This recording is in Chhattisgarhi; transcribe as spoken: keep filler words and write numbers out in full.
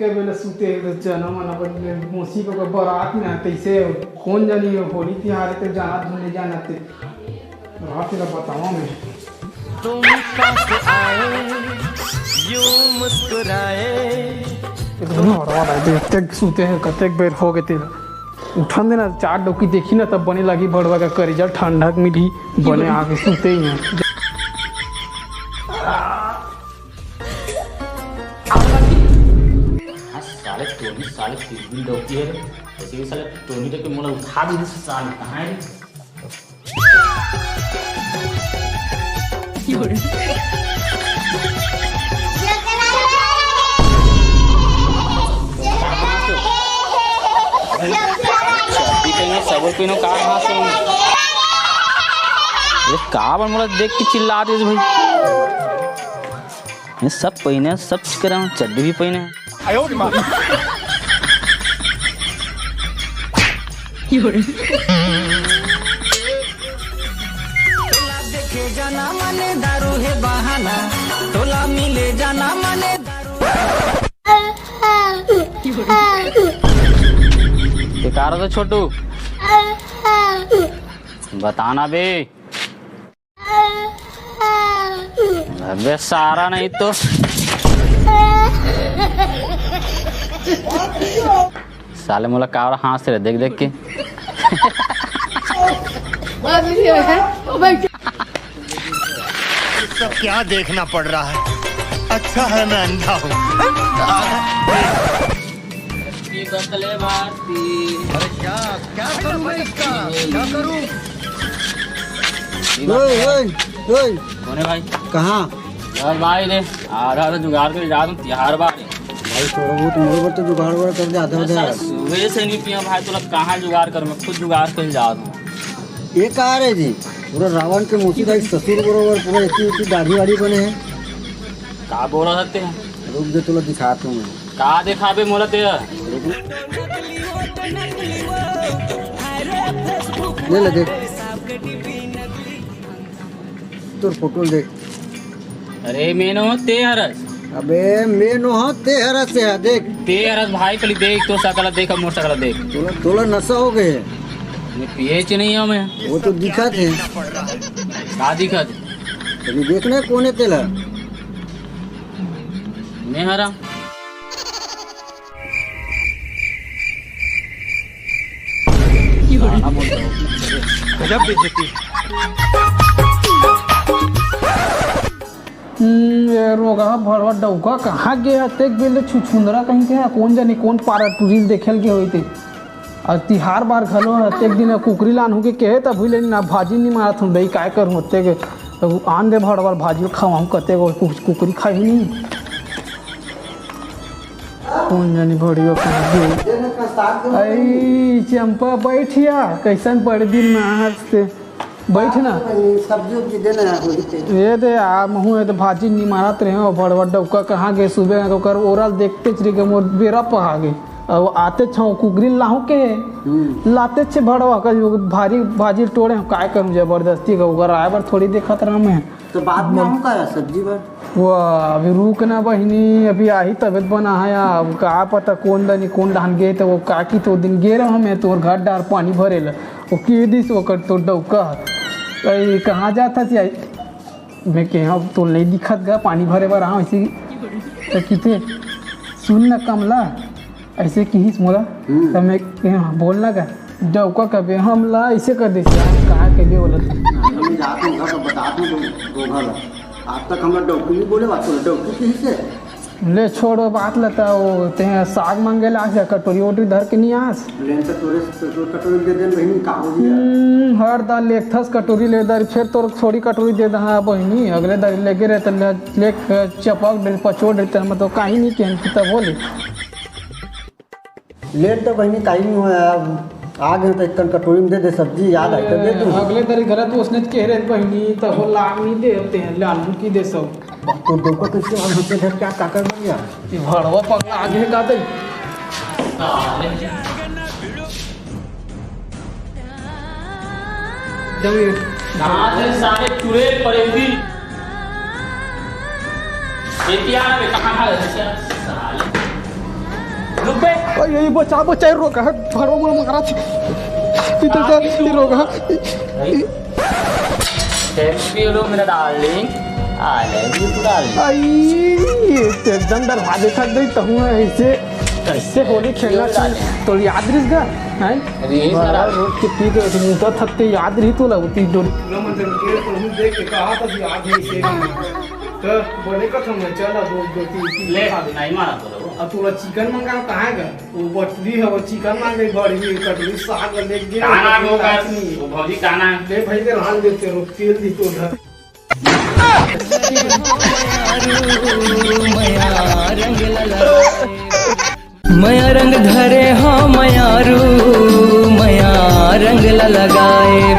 बेले सुते हे तो चना मना बन ले, मौसी को बारात में आते इसे कौन जानी होली तिहार ते जाना धुन नहीं जाना ते। रात ला बतावा मैं। तुम पास आए, यूं मुस्कुराए। ये दोनों हरवा रहा है, कतेक सुते हे, कतेक बेर हो गए तेला। उठन देना, चार डौकी देखी ना, तब बने लागी भड़वा का करेजा ठंडक मिली, बने आके सुते ही हैं। हाँ, साले टोनी, साले किस दिन डौकी है रे? ऐसे भी साले टोनी के मोला उठा भी नहीं, साले कहाँ है रे? सबर पीनो का हाथ से। ये का बन मोला देख के चिल्ला दे भाई। ये सब पहिने, सब चीज करे, चड्डी भी पहिने। तोला देखे जाना माने दारू हे बहाना, तोला मिले जाना माने दारू। ये का रहा था छोटू? बताना बे। अबे सारा नहीं तो। साले मोला कावड़ा हाँस रहे देख देख के। सब क्या देखना पड़ रहा है? अच्छा है मैं अंधा हूँ। की बतले बाती। अरे क्या, क्या करूँ मैं इसका? क्या करूँ? ओए, ओए, ओए। कौन है भाई? कहाँ? यार भाई रे, आधा आधा जुगाड़ कर जा तुम तिहार बार। भाई थोड़ा बहुत मोर बर तो जुगाड़ वुगाड़ कर दे, आधा आधा। साला सुबह से नहीं पिया भाई, तोला कहाँ जुगाड़ कर, मैं खुद जुगाड़ कर जा रहा हूँ। ये कहाँ रे जी? पूरा रावण के मौसी का ससुर बरोबर, पूरा इतनी इतनी दाढ़ी वाड़ी बने हैं। का बोला सकते हैं? रुक दे, तोला दिखाता हूँ मैं। का देखाबे मोला ते? ले ले देख। तोर फोटो देख। अरे मैं नो ते हरस। अबे मैं नो हाँ ते हरस से है, देख। ते हरस भाई, पहले देख तो सकला देख, अब मोर सकला देख। तोला, तोला नशा हो गए। मैं पिए च नहीं हूँ मैं। वो तो दिखत है। का दिखत? अभी देखना है कौन है तेला। मैं हरा। गजब बेइज्जती। हम्म, ये रोगहा भड़वा डौका कहाँ गया? तेक बेल ले छुछुंदरा कहीं के, कौन जानी कौन पारा टूरी ल देखे ल गे होई ते। अउ तिहार बार घलो ह, तेक दिन कुकरी लानहूँ के कहे, तब ले ना भाजी नी मारत हूँ, दई काय करूँ, तेक आन दे भड़वा ल भाजी ल खवाहूँ, कते को कुछ कुकरी खाही नहीं। कौन जानी भड़ियो कहाँ गे। अई चंपा बैठिया, कैसन बड़े दिन में आहस ते। बैठ ना। सब्जी उब्जी देना है, होली पे। ये दे आ, महू ये तो भाजी नी मारत रहे हो, भड़वा डौका कहाँ गे सुबह में, ओकर ओरा ल देखते च रह गे, मोर बेरा पहा गे। अब आते छो कुकरी लाहूँ के, हम्म। लाते छे भड़वा का जो भारी भाजी टोड़े हो, काय करूँ जबरदस्ती का, ओकर आए बर थोड़ी देखत रहा मैं। तो बाद में हम का सब्जी बर? वो अभी रुक ना बहिनी, अभी आही तबे त बना है। अब का पता कौन दनी कौन डहान गे, तो वो काकी तो दिन गे रहो मैं तोर घर डार पानी भरे ला, वो के दिस ओकर तो डौका। अरे कहाँ जात हस? मैं कहे अब तो नहीं दिखत गा, पानी भरे बर आऊँ ऐसे। तो किथे सुन न कमला, ऐसे किहिस मोला, हम्म। त मैं कहे, "हाँ, बोल ना का?" डौका कबे हमला ऐसे कर देस यार, कहाँ कबे बोलत? मैं जात हूँ घर तो बतात हूँ तो दोघा ला। आज तक हमरा डौकी नहीं बोले, बात बोले, डौकी किहिस हे? ले छोड़ वो बात लता, वो ते साग मांगे ला आस या कटोरी वोटरी धर के नहीं आस। लेन तो तोरे से तो कटोरी दे देन बहिनी, का हो गया? हम्म, हर दाल लेथस कटोरी ले दारी, फिर तोर थोड़ी कटोरी दे दहा बहिनी, अगले दारी लेके रहे त ले, ले चपक डे, पचोड़ डे, त हम तो काही नहीं कहन कि तब बोले। लेट तो बहिनी टाइम ही हुआ है, अब आ गए तो एक कन कटोरी में दे दे सब्जी, याद आए तो दे दूँ। अगले दरी गलत उसने कह रहे बहिनी, तो वो लाग नहीं देते हैं, लालू की दे सब। तो डोको कैसे हम हमसे घर क्या काकर बन गया? ये भड़वा पगला आगे का दे। जब ये कहाँ से सारे चुड़ैल पड़े हुई? एटीआर पे कहाँ है? साले। रुक बे। अरे, ये बचा, बचा, ये रोग है, भरो मन मारा थी। इधर से, ये रोग है। Thank you, मेरा darling। I love you, darling। आई, ये तो एकदम दरवाजे तक गई, तहूँ है ऐसे, कैसे होली खेलना चाहिए? तो याद रिस गा, हैं? अरे, ये बड़ा सारा रोज के पी के मुंह थकते याद रही तो लगती डोल। ना मन से केर पर मुंह देख के कहा था कि याद नहीं से। तो बोले का था मैं, चला दो, दो, तीन, तीन ले, खा ले। नहीं मारा तो। अब तोला चिकन मंगा कहाँ गा? वो बटरी है, वो चिकन मांगे, बड़ी कटोरी साग लेके काना वो का, नहीं। वो भौजी काना। ले भाई, के हाल देते रहो, तेल दी तो उधर। मया रंग धरे हो मयारू, मया रंग ला लगाए।